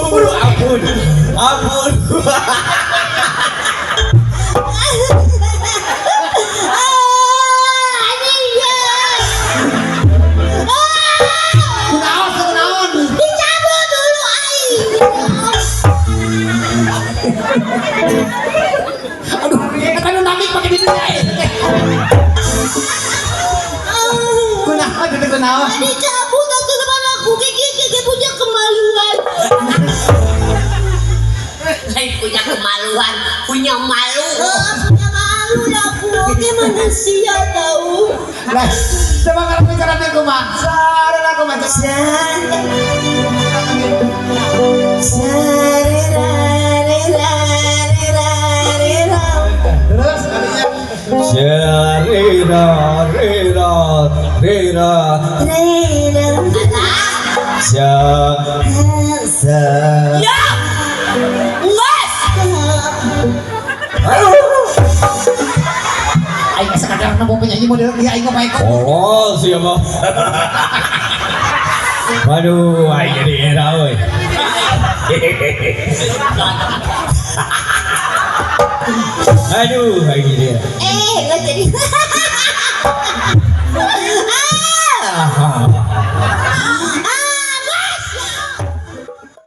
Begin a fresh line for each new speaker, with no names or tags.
Aduh, ampun. Ampun.
Ah, anjing ya. Ah,
Kunaon, kunaon?
Dicabut dulu aing.
Aduh, eta nu nami pake di dinya eh. Kunaon itu, kunaon?
Dicabut atuh depan aku gigi gigi punya kemaluan.
Lain punya kemaluan, punya malu.
Ah, punya malu lah aku. Oke, manusia tahu.
Lah, coba kalau bicara teh kumaha? Sarera kumaha? Terus adanya
Rira, rira, rira, sya, sa.
Ya! Nges!
Aduh.
Aing sekadar nemu penyanyi model dia, aing mah ikut.
Oh, siapa? Waduh, aing jadi era euy. Aduh, aing jadi era.
Eh, nggak jadi.